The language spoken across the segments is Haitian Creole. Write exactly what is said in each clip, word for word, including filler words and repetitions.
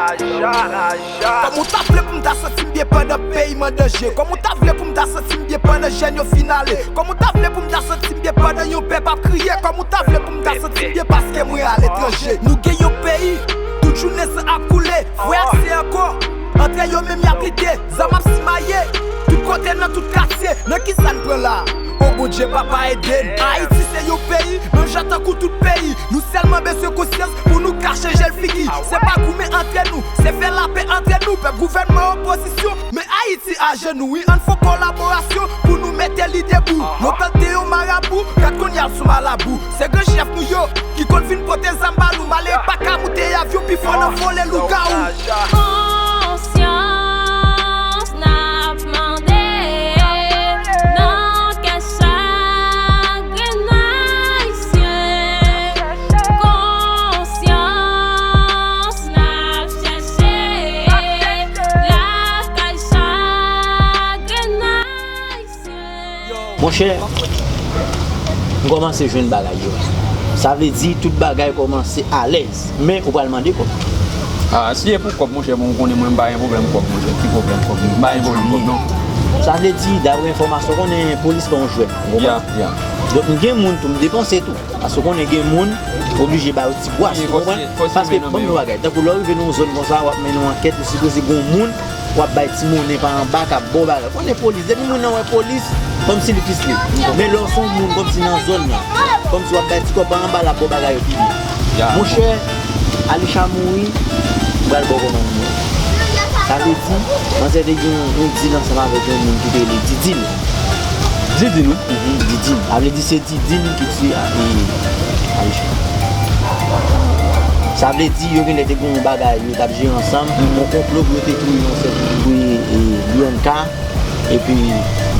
Kòman w ta vle pou m ta santi m byen pandan peyi m an danje? Kòman w ta vle pou m ta santi m byen pandan jèn yo fin ale? Kòman w ta vle pou m ta santi m byen pandan yon pèp ap kriye? Kòman w ta vle pou m ta santi m byen paske mwen aletranje? Nou gen yon peyi, tout jounen san ap koule, frè ak sè ankò. Antre yo menm y ap lite, zam ap simaye, tout kote nan tout katye. Nan kisa n pran la? O Bondye papa ede n. Ayiti se yon peyi, menm jan tankou tout peyi. Nou sèlman bezwen konsyans pou nou ka chanje l figi. Se pa goumen antre nou, se fè lapè antre nou. Pèp, gouvènman, opozisyon, men Ayiti ajenou wi. Ann fè yon kolaborasyon pou nou mete li debou. Lontan l te yon marabou, gad kounye a l sou malabou. Se gran chèf nou yo ki konn vin pote zam ba nou. Malere pa ka moute avyon, pi fò nan vole lougawou. Konsyans n ap mande nan kè chak grenn Ayisyen. Konsyans n ap chèche lakay chak grenn Ayisyen. Monchè, m kòmanse jwenn bagay yo. Sa vle di tout bagay kòmanse alèz. Men ou pral mande kòb. Ah, si e pou kòb, monchè, bon, ou konnen mwen m pa gen pwoblèm kòb, monchè. Ki pwoblèm kòb? M pa gen pwoblèm kòb, non. Sa vle di, daprè enfòmasyon, konnen polis pa yon jwèt, ou konprann? Ya, ya. Donk, m gen moun tou, m depanse tou. Paske ou konnen gen moun, oblije ba yo ti bwas, ou konprann? Paske, ban m di yon bagay, tankou lè w rive nan yon zòn konsa, w ap mennen yon ankèt, ou sipoze gen yon moun w ap bay ti monnen pa anba k ap ba w bagay. Konnen polis, depi moun nan wè polis, kòmsi li plis li. Men lè w se yon moun kòmsi nan zòn nan, kòmsi w ap bay ti kòb pa anba, l ap ba w bagay yo pi byen. Monchè, Alisha mouri, m pral ba w kòman l mouri. Sa vle di, manzè te gen yon, yon dil ansanm avèk yon moun ki te rele Didin. Didin, wi. Mhm, Didin. Sa vle di se Didin ki tiye a, e, Alisha. Sa vle di yo genlè te gen yon bagay yo t ap jere ansanm, yon konplo pou yo te touye yon sèl, touye, e, Bianca, epi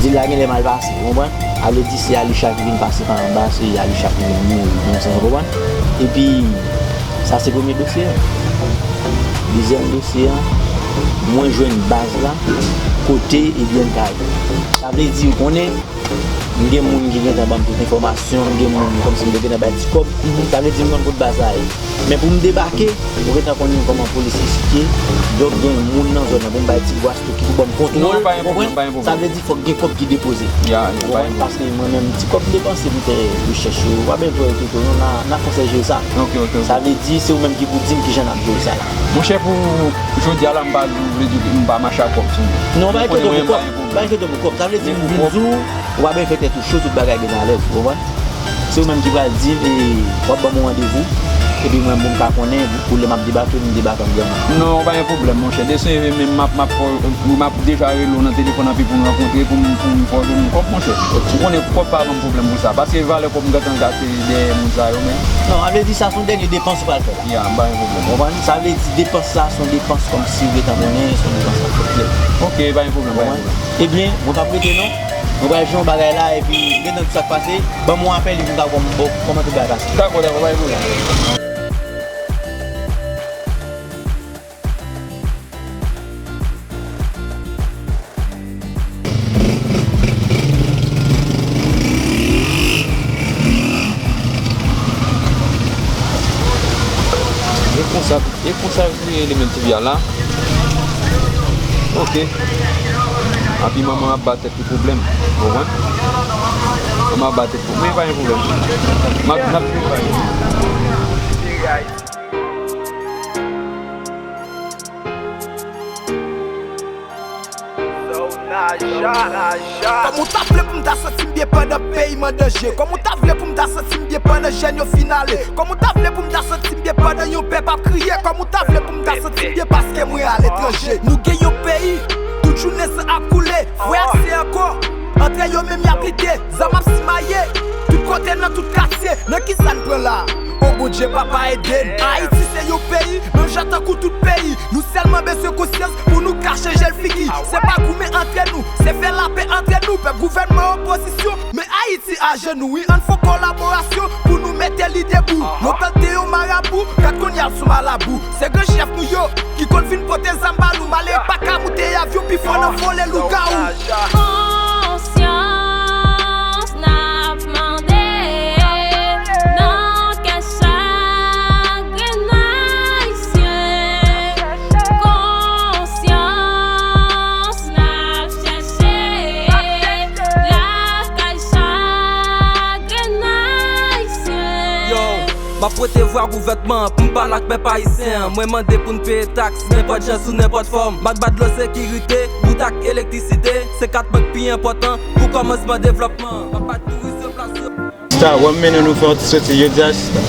dil la genlè mal pase, ou konprann? Sa vle di se Alisha ki vin pase pa anba, se Alisha ki vin mouri nan yon sans, ou konprann? Epi sa se premye dosye a. Dezyèm dosye a, mwen jwenn baz la, kote Bianca ye. Sa vle di, ou konnen, m gen moun ki gentan ban m tout enfòmasyon, m gen moun kòmsi m te gentan bay ti kòb. Sa vle di m konn kot baz la ye. Men pou m debake, ou gentan konnen kòman polis yo sitye. Donk gen moun nan zòn nan pou m bay ti bwas tou ki pou ban m kontwòl, ou konprann? Sa vle di fòk gen kòb ki depoze. Ou konprann? Paske mwen menm ti kòb m depanse pou fè rechèch yo, w ap byen wè tou tou, non, n a, n a fè jere sa. Sa vle di se ou menm ki pou di m kijan n ap jere sa la. Monchè, pou jodi a la, m pa vle di m pa mache ak kòb sou mwen. Non, pa enkyete w pou kòb. Pa enkyete w pou kòb. Sa vle di m vin di w, ou pa byen fè tèt ou cho, tout bagay gentan alèz, ou konprann? Se ou menm ki pral di m, e, w ap ban m yon randevou, epi mwen, pou m ka konnen, pou lè m ap debake, m debake an grandman. Non, pa gen pwoblèm, monchè. Depi se menm m ap, m ap, m ap deja rele w nan telefòn anpi pou n rankontre, pou m, pou m fè w jwenn kòb, monchè. Ou konnen kòb pa ban m pwoblèm pou sa. Paske valè kòb m gentan gate dèyè moun sa yo, men. Non, sa vle di sa se yon dènye depans ou pral fè la. Ya, m pa gen pwoblèm. Ou konprann? Sa vle di depans sa se yon depans kòmsi ou gentan konnen, se yon depans k ap fèt klè. Ok, pa gen pwoblèm, pa gen pwoblèm. Ebyen, mwen p ap rete non. Mwen pral jwenn yon bagay la, epi m gentan di sa k pase. Ban m yon apèl, epi m ka kòm, bon, kòman tout bagay pase. Dakò, dakò, pa gen pwoblèm. E konsa, e konsa li ye, li menm ti fi a la. Ok. Anpi manman ap ba tèt li pwoblèm. Ou konprann? Manman ap ba tèt pwoblèm. Men pa gen pwoblèm. M ap, n ap viv pa. Kòman w ta vle pou m ta santi m byen pandan peyi m an danje? Kòman w ta vle pou m ta santi m byen pandan jèn yo fin ale? Kòman w ta vle pou m ta santi m byen pandan yon pèp ap kriye? Kòman w ta vle pou m ta santi m byen paske mwen aletranje? Nou gen yon peyi, tout jounen san ap koule, frè ak sè ankò. Antre yo menm y ap lite, zam ap simaye, tout kote nan tout katye. Nan kisa n pran la? O Bondye papa ede n. Ayiti se yon peyi, menm jan tankou tout peyi. Nou sèlman bezwen konsyans pou nou ka chanje l figi. Se pa goumen antre nou, se fè lapè antre nou. Pèp, gouvènman, opozisyon, men Ayiti ajenou wi. Ann fè yon kolaborasyon pou nou mete li debou. Lontan l te yon marabou, gad kounye a l sou malabou. Se gran chèf nou yo ki konn vin pote zam ba nou. Malere pa ka moute avyon, pi fò nan vole lougawou. Konsyans n ap mande nan kè chak grenn Ayisyen. Pa gouvènman pou m pale ak pèp ayisyen an. Mwen mande pou n peye taks nenpòt jan sou nenpòt fòm. M ap ba dlo sekirite, wout ak elektrisite. Se kat pwen k pi enpòtan pou kòmansman devlòpman. M ap ba touris yo plas yo. Sista, w ap mennen nou fè yon ti soti jodi a, sista?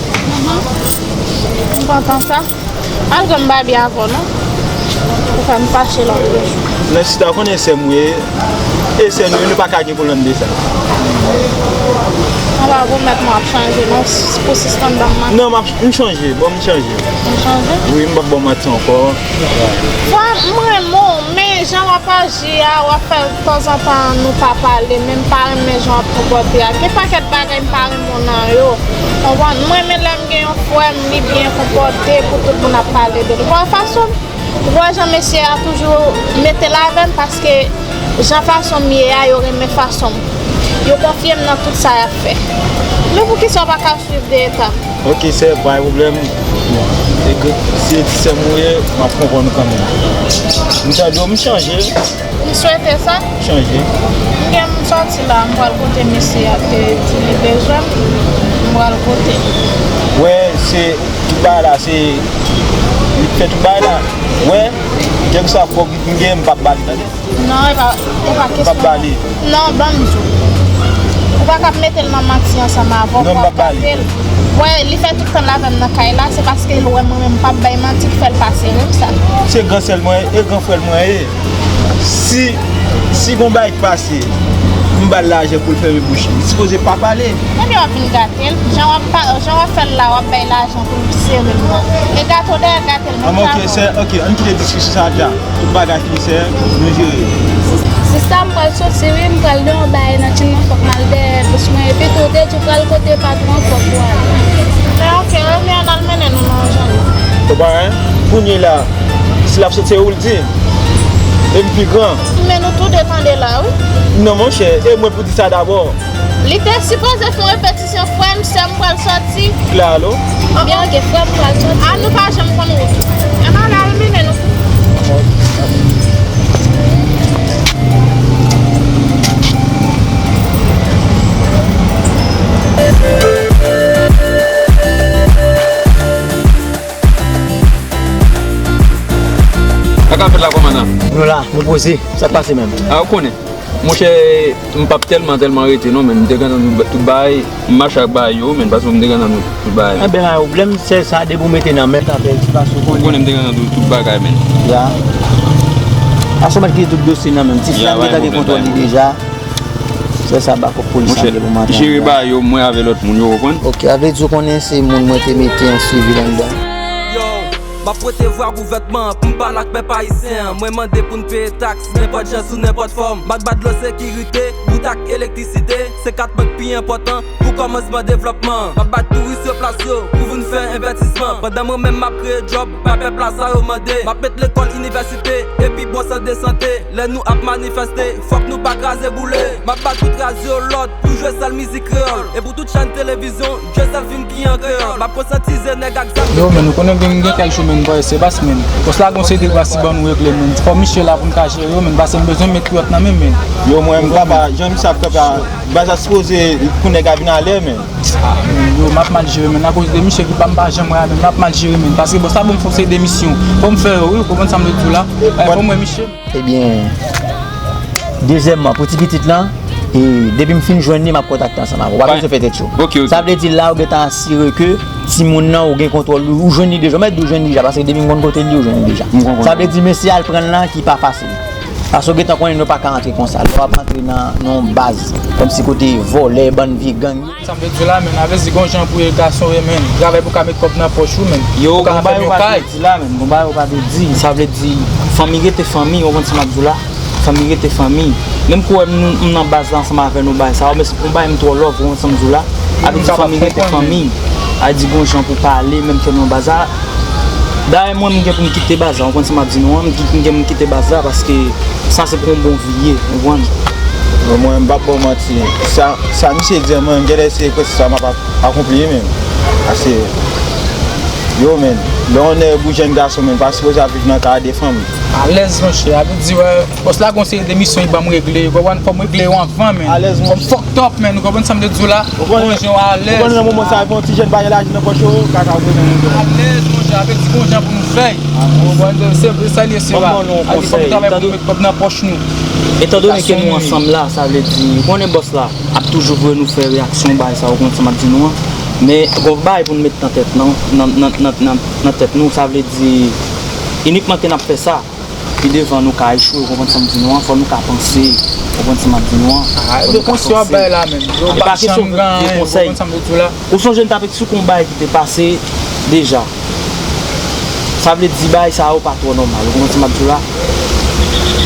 M kontan sa. Malgre m pa byen avè w non. Ou fè m fache lòt jou. Non, sista, w konnen sè m ou ye. E sè nou, nou pa ka gen pwoblèm de sa. Mwen pa pwomèt mwen ap chanje non, pou sispann ban m manti. Non, m ap, m chanje, bon, m chanje. Ou chanje? Wi, m p ap ba w manti ankò. Bon, m renmen w, men jan w ap aji a, w ap fè tanzantan nou pa pale, men m pa renmen jan w ap konpòte a. Gen pakèt bagay m pa renmen w nan yo. Konprann? M renmen lè m gen yon frè m, li byen konpòte pou tout moun ap pale de li. Bon, fason Ou wè jan mesye a toujou mete l avè m, paske jan fason m ye a, yo renmen fason m. Yo konfye m nan tout sa y ap fè. Men poukisa w pa ka swiv de etap? Ok, sè, pa gen pwoblèm. Bon, se ti sè m ou ye, m ap konprann ou kanmenm. M tande w, m chanje. M swete sa. Chanje. M gen m sòti la, m pral kote mesye a te di li bezwen m. M pral kote l. Wè, se tout bagay la, se li k fè tout bagay la. Wè, kèlkeswa fòk m gen, m p ap ba li, tande? Non, e pa, e pa kesyon. M p ap ba li. Non, ban m di w. Ou pa ka ap mete l nan manti ansanm avè w, non, m p ap ba li. Wè, li fè tout tan l avè m nan kay la, se paske l wè mwen menm m p ap bay manti k fè l pase wi sa. Se gran sè l mwen ye, e gran frè l mwen ye. Si, si gon bagay k pase, m ba l lajan pou l fèmen bouch li. Li sipoze pa pale. Ebyen w ap vin gate l. Jan w ap pa, jan w ap fè l la, w ap bay lajan pou l sere l non. E gate w dèyè gate l menm jan. Ok, sè, ok, ann kite diskisyon sa a dja. Tout bagay fini, sè, nou jere. Sista, m pral soti wi, m pral deyò bay nan tchenn nan, fòk m al dèyè bous mwen. Epi tou, w te di w pral kote patwon an, fòk ou ale. Men ok, renmen an al mennen nou nan yon jounen. Ou pa wè? Kounye la, si l ap soti, se ou l di. E m pi gran. Men nou tou de tande la, wi. Non, monchè, e mwen pou di sa dabò. Li te sipoze fè yon repetisyon, frè m, sè m pral sòti. Klalo. Byen, ok, frè m pral sòti. A nou pa janm konn wout. Ann ale, al mennen nou. Sa k ap fèt la, kòmandan? Nou la, nou poze. Sa k pase menm? A, ou konnen. Monchè, m p ap tèlman, tèlman rete non, men m te gentan tout, tout bagay, m mache ak bagay yo, men paske m te gentan tout, tout bagay. Enben, pa gen pwoblèm, sè sa, depi w mete nan men, sa fè ti pase, ou konnen. Ou konnen m te gentan tout, tout bagay, men. Ya. Aswè m ap kite tout dosye nan men m. Ti frè m gentan gen kontwòl li deja. Sè sa, bakòp polis la gen pou maten an. Jere bagay yo, mwen avè lòt moun yo, ou konprann? Ok, sa vle di ou konnen se moun mwen te mete an sivil anndan. Yo, m ap pote vwa gouvènman an pou m pale ak pèp ayisyen an. Mwen mande pou n peye taks nenpòt jan sou nenpòt fòm. M ap ba dlo sekirite, wout ak elektrisite, se kat pwen k pi enpòtan pou kòmansman devlòpman an. M ap ba touris yo plas yo pou vin fè envèstisman. Pandan mwen menm m ap kreye djòb ba pèp la sa yo mande. M ap met lekòl, inivèsite, epi bon sant de sante. Lè nou ap manifèste, fòk nou pa kraze boule. M ap ba tout radyo lòd pou jwe sèl mizik kreyòl. E pou tout chèn televizyon, jwe sèl fim ki an kreyòl. M ap konsyatize nèg ak zam. Yo, men, nou konnen gen, gen kèk jou, men, boy, se bas, men. Pòs la gon seri de bas ki ban nou regle, men. Fò misye la pou n ka jere yo, men, paske m bezwen met lòt nan men, men. Yo, mwen, m papa, jan misye ap kanpe a, baz la sipoze pou nèg la vin alè, men. Yo, m ap mal jere, men. Akoz de misye ki pa m pa janm wè a, men. M ap mal jere, men. Paske, bon, sa bon, fò se demisyon. Fò m fè yo, wi, ou konprann sa m vle di w la? Fò m wè misye. Ebyen, dezyèmman, pou ti pitit lan, e, depi m fin jwenn li, m ap kontakte ansanm avè w. W ap bezwen fè tèt cho. Ok, ok. Sa vle di la, ou gentan asire ke timoun nan, ou gen kontwòl, ou, ou jwenn li deja. Ou mèt di ou jwenn li deja, paske depi m konn kote l ye, ou jwenn li deja. M konprann. Sa vle di, mesye a al pran l lan ki pa fasil. Paske ou gentan konnen nou pa ka antre konsa. Lè w ap antre nan, nan yon baz, kòmsi kote vòlè, bann vye gang. Sa m vle di w la, men, avè di gon jan pou ye gason ye, men. Travay pou ka met kòb nan pòch ou, men. Yo, pou ka gon bagay ou pa vle di la, men. Gon bagay ou pa vle di. Sa vle di, fanmi rete fanmi, ou konprann sa m ap di w la? Fanmi rete fanmi. Menm kou w wè m, m nan baz la ansanm avè nou, bagay sa yo, men se pou bagay m twò love, ou konprann sa m di w la? Avè di, fanmi rete fanmi. Avè di, gon jan pou pale, menm ke nan baz la. Dayè, mwen, m gen pou m kite baz la, ou konprann sa m ap di nou an, m gen pou m kite baz la, paske sa se pou yon bon vi ye, ou konprann? Bon, mwen, m p ap ba w manti. Sa, sa misye di an, mwen, m genlè se prèske sa m ap ak-, akonpli menm. Paske, yo, men, Lè yon nèg ou jèn gason, men, pa sipoze ap viv nan kay a de fanm. Alèz, monchè. A vle di, wè, bòs la gon seri de misyon li ban m regle, ou konprann? Fò m regle yo anvan, men. Alèz, monchè. Fò m fucked up, men. Ou konprann sa m vle di w la? Ou konnen, gon jan alèz. Ou konnen nan moman sa, yon ti jèn bagay lajan nan pòch ou, kaka ou nan moman. Alèz, monchè. A vle di gon jan pou nou fè. Ou konprann? Se, se sa l ye, se la. Ban m ban nou yon konsèy. A di fò m travay pou m met kòb nan pòch nou. Etandone ke nou ansanm la, sa vle di, ou konnen bòs la ap toujou voye nou fè reyaksyon, bagay sa, ou konn sa m ap di nou an. Men, gon bagay pou n met nan tèt, nan, nan, nan, nan, nan, nan tèt nou, sa vle di, inikman ke n ap fè sa, pi devan nou ka echwe, ou konprann sa m di nou an, fò nou ka panse, ou konprann sa m ap di nou an, fò nou ka panse. Yo pa kesyon de konsèy. Ou sonje n t ap eksplike yon bagay ki te pase deja. Sa vle di bagay sa yo pa twò nòmal, ou konprann sa m ap di w la?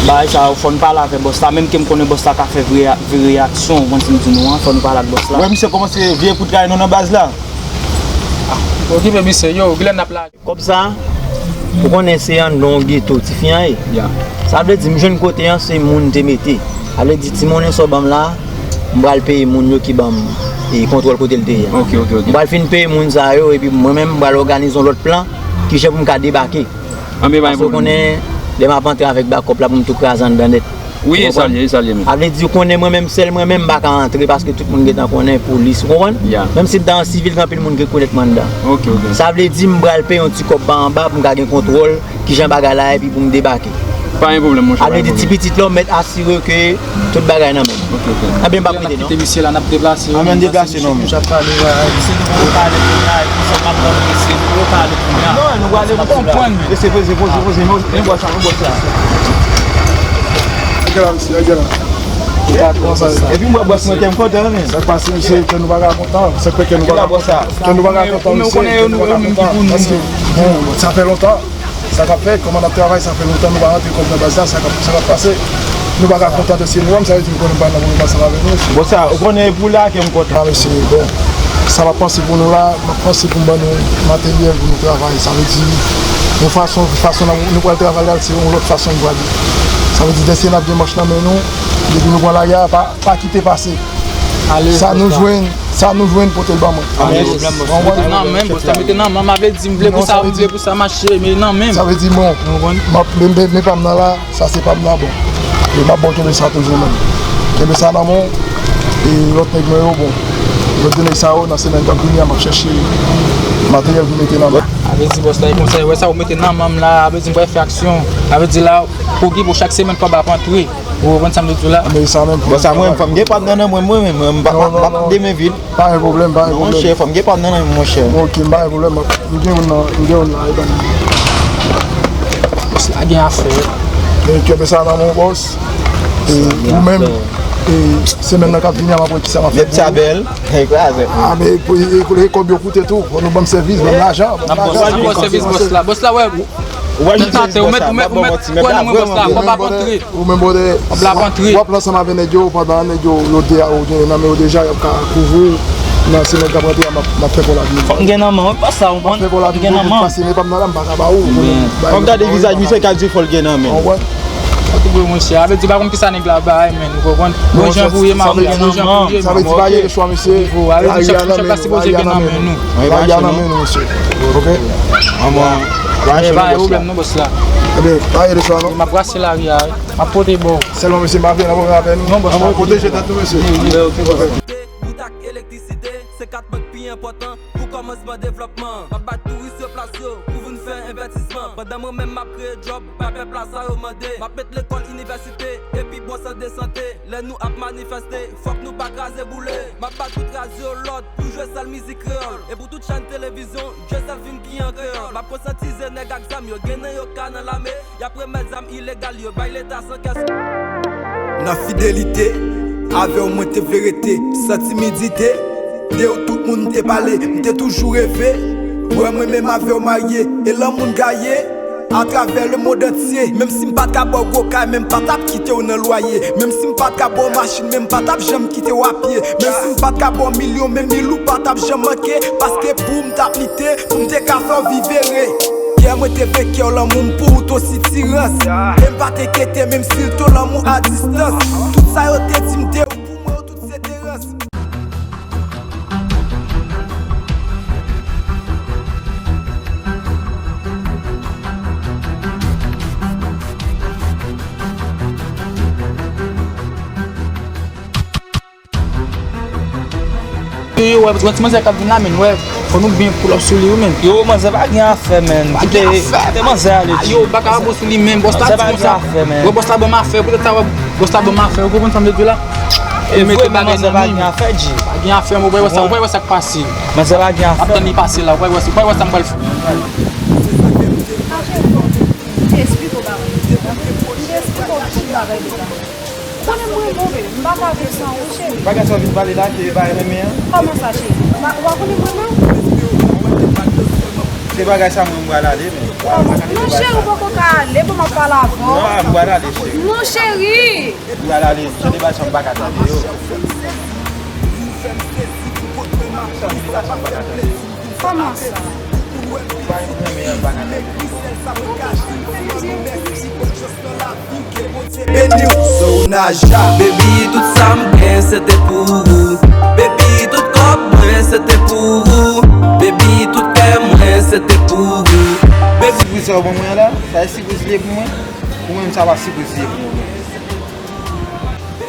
Bagay sa yo, fò n pale avè bòs la, menm ke m konnen bòs la ka fè vre, vre reyaksyon, ou konprann sa m di nou an, fò n pale ak bòs la. Wè, misye kòmanse vye kout kay nou nan baz la. Ah, okipe misye, yo, kilè n ap lage? Kòb sa, ou konnen se anndan yon geto, tifi an ye. Ya. Sa vle di, m jwenn kote an, se moun te mete. Sa vle di, ti monnen sa w ban m la, m pral peye moun yo ki ban m, e, kontwòl kote l te ye a. Ok, ok, ok. M pral fin peye moun sa yo, epi mwen menm, m pral òganize yon lòt plan, kijan pou m ka debake. Anben, pa gen pwoblèm. Paske w konnen, lè m ap antre avèk bakòp la, pou m tou kraze anndan nèt. Wi, e sa l ye, e sa l ye menm. Sa vle di, ou konnen mwen menm, sèl mwen menm, m pa ka antre, paske tout moun gentan konnen, polis, ou konprann? Ya. Menm si m ta an sivil, gen anpil moun ki rekonèt mwen anndan. Ok, ok. Sa vle di, m pral peye yon ti kòb pa anba pou m ka gen kontwòl kijan bagay la ye, epi pou m debake. Pa gen pwoblèm, monchè, pa gen pwoblèm. Sa vle di, ti pitit la, w mèt asire ke tout bagay nan men m. Ok, ok. Anben, m p ap rete, non. N ap kite misye la, n ap deplase yo. Anben, deplase, non, men. Misye toujou ap pale, misye toujou pale kounye a, epi sa m ap pran, misye toujou pale kounye a. Non, nou prale pou konprann, men. Mesye, poze, poze, poze, nou, nou bwè sa, nou bwè sa. Gade la, mesye, gade la. Epi m wè bòs mwen, kè m kontan, men. Sa k pase, mesye, kè nou pa ka kontan. Sa k fè kè nou pa ka kontan. Kè nou pa ka kontan, mesye, kè nou pa ka kontan. Paske, bon, sa fè lontan. Sa k ap fèt, kòman n ap travay, sa fè lontan nou pa rantre kòb nan baz la, sa k ap, sa k ap pase. Nou pa ka kontan de si nou wè m, sa vle di nou konnen m pa nan pwoblèm ansanm avè nou, mesye. Bon, sa, ou konnen e pou la ke m kontan. A, mesye, bon, sa m ap panse pou nou la, m ap panse pou m ban nou materyèl pou nou travay. Sa vle di, yon fason, fason n ap, nou pral travay la, se yon lòt fason nou pral ye. Sa vle di, lè se n ap gen manch nan men nou, depi nou pran lari a, pa, pa kite pase. Sa nou jwenn, sa nou jwenn pote l ban mwen. Mete nan men m, bòs la, mete nan men m, a vle di m vle pou sa, m vle pou sa mache, mete nan men m. Sa vle di, bon, m ap, men, men, men pa m nan la, sa se pa m la, bon. E m ap bon kenbe sa toujou menm. Kenbe sa nan men w, e lòt nèg mwen yo, bon. Lòt de nèg sa yo, nan semèn k ap vini a, m ap chèche materyèl pou mete nan men. A vle di, bòs la, e konsa, wè sa ou mete nan men m la, a vle di m pral fè aksyon. A vle di la, pou ki pou chak semèn kòb ap antre. Ou konprann sa m vle di w la? Men sa menm. Bon, sa mwen, fò m gen pa m nan men mwen, mwen, mwen, m pa, m pa, m pa demen vil. Pa gen pwoblèm, pa gen pwoblèm. Non, monchè, fò m gen pa m nan men mwen, monchè. Ok, m pa gen pwoblèm. M gen youn nan, m gen youn nan, e ban m. Bòs la gen afè. Men kenbe sa nan men w, bòs. E ou menm, e semèn nan k ap vini a, m ap wè kisa m ap fè pou ou. Nèg sa bèl, e kraze. A, men e, e, e kòb yo koute tou. Fò nou ban m sèvis, ban m lajan, ban m lajan. N ap ba w sèvis, bòs la. Bòs la, wè. Ou wè jan se bòs la, m ap ba w manti, men pa vre, non. Ou menm, brother, w ap lan ansanm avèk nèg yo, pandan nèg yo, yo de a, ou gen nan men yo deja, y ap ka kouvri w nan semèn k ap rantre a, m ap, m ap fè kòl avè w. Fò m gen nan men w, pa sa, ou konprann? M ap fè kòl avè w, pase, men pa m nan la, m pa ka ba ou, ou konnen. Fò m gade vizaj misye, ka di fò l gen nan men. Ou konprann? Sa tou vre, monchè. A vle di, pa konn kisa nèg la bay, men, ou konprann? Bon jan pou ye, m ap, bon jan pou ye. Sa vle di, pa gen lechwa, mesye. Lari a nan men nou, lari a nan men nou. Lari a nan men nou, mesye. Ok? Anmò. Pa gen pwoblèm non, bòs la. Ebyen, pa gen lechwa non. M ap brase lari a, wi. M ap pote ba w. Sèlman, mesye, m pa vle nan pwoblèm avè nou. Non, bòs la. Anmò, pwoteje tèt nou, mesye. Wout ak elektrisite, se kat pwen k pi enpòtan pou kòmansman devlòpman. M ap bay touris yo plas yo pou vin fè envèstisman. Pandan mwen menm m ap kreye djòb, bay pèp la sa yo mande. M ap met lekòl, inivèsite, epi bon sant de sante. Lè nou ap manifèste, fòk nou pa kraze boule. M ap bay tout radyo lòd pou jwe sèl mizik kreyòl. E pou tout chèn televizyon, jwe sèl fim ki an kreyòl. M ap konsyatize nèg ak zam yo, gen nan yo ka nan lame. Y ap remèt zam ilegal yo bay leta san kè. Nan fidelite, avè w mwen te vle rete, san timidite. De ou tout moun m te pale, m te toujou reve. Wè mwen menm avè w marye, e lanmou n gaye. Atravè lemonn antye, menm si m pa t ka ba w gwo kay, men m pa t ap kite w nan lwaye. Menm si m pa t ka ba w machin, men m pa t ap janm kite w apye. Menm si m pa t ka ba w milyon, men mil ou pa t ap janm manke. Paske pou w m t ap lite, pou m te ka fè w viv ere. Yè mwen te venkè w, lanmou m pou ou t on sitirans. E m pa t enkyete, menm si l t on lanmou a distans. Tout sa yo te di m de ou pou mwen, yo tout se te rans. Yo, wè, wè, ti manzè k ap vin la, men, wè, fò nou byen pull up sou li, wi, men. Yo, manzè pa gen afè, men. Pa gen afè. Kite manzè ale. Yo, baka pa bon sou li, men. Bòs la di konsa. Wè, bòs la ban m afè. Poutèt sa, wè, bòs la ban m afè. Ou konprann sa m vle di la? E vre, men manzè pa gen afè, G. Pa gen afè, men, ou pa wè sa, ou pa wè sa k pase. Manzè pa gen afè. Ap tann li pase la, ou pa wè sa, ou pa wè sa m pral fè. Esplike w bagay. Esplike w ti bagay de sa. Konnen mwen move, m pa ka viv san ou, cheri. Bagay sa w vin pale la, ke bagay renmen an? Kòman sa, cheri? Ou pa, ou pa konnen mwen menm? Se bagay sa mwen, m pral ale, men. Non, cheri, ou poko ka ale, bon, m ap pale avè w. Non, m pral ale, cheri. Non, cheri. M pral ale, gen de bagay sa m pa ka tande yo. Kòman sa? Beni w. Sonaja. Baby, tout sa m gen, se te pou ou. Baby, tout kòb mwen, se te pou ou. Baby, tout kè mwen, se te pou ou. Baby. Sipriz sa w ban mwen la, sa e sipriz li ye pou mwen? Ou menm sa pa sipriz li ye pou mwen.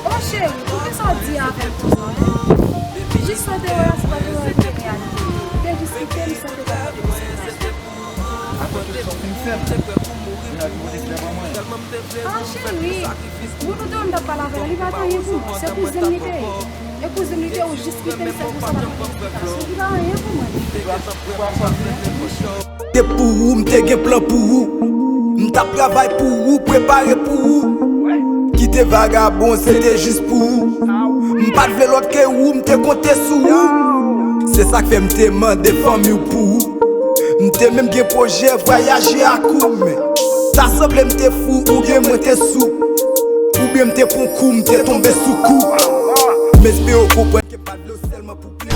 O cheri, poukisa w di avè l konsa, en? Jis sa w te wè a, se pa te wè l te reyalite. Ou te jis kite m san te gade l. Akoz tout sa w fin fè m, ou la vin pote flè ban mwen. Ah, cheri, moun ou te wè m t ap pale avè l, li pa t anyen pou mwen. Se kouzen m li te ye. E kouzen m li te ye, ou jis kite l sèl pou sa, pa t anyen pou mwen. Ou pa, ou pa sòti, non? Te pou ou, m te gen plan pou ou. M t ap travay pou ou, prepare pou ou. Kite vagabon, se te jis pou ou. M pa t vle lòt ke ou, m te konte sou ou. Se sa k fè m te mande fanmi w pou ou. M te menm gen pwojè vwayaje ak ou, men ta sanble m te fou oubyen mwen te sou. Oubyen m te pran kou, m te tonbe sou kou. M espere w konprann ke m pa t vle w sèlman pou plen.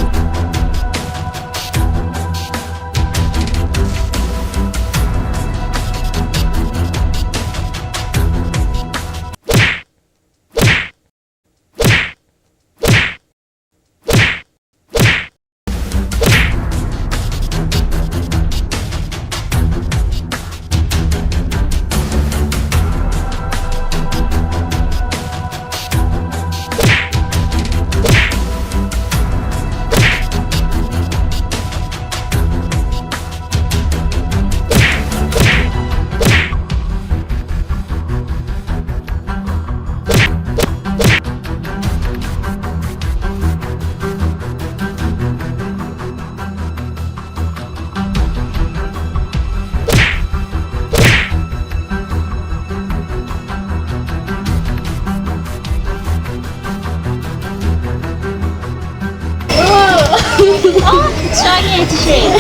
Oh, sa gen ti cheri.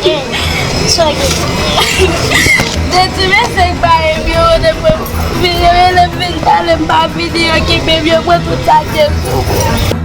Eh, sa gen. De ti mesye pa ebyen, de mwen vin rele m vin pale m pa vini, yo kipe m, yo pran tout sa k te sou mwen.